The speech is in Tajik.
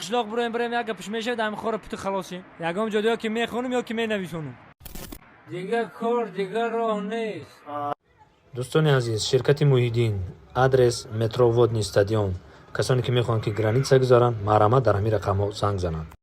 Қишлоқ буроем, бироем, як гапш мешавад, ҳами хора пути халосем. Ягон ҷо ё ки мехонам, ё ки менависонам. Дигар кор, дигар роҳ нест. Дӯстони азиз, ширкати «Муҳиддин», адрес метро «Водный стадион». Касоне ки мехоҳанд, ки граница гузаранд, марҳамат, дар ҳамин рақамҳо занг зананд.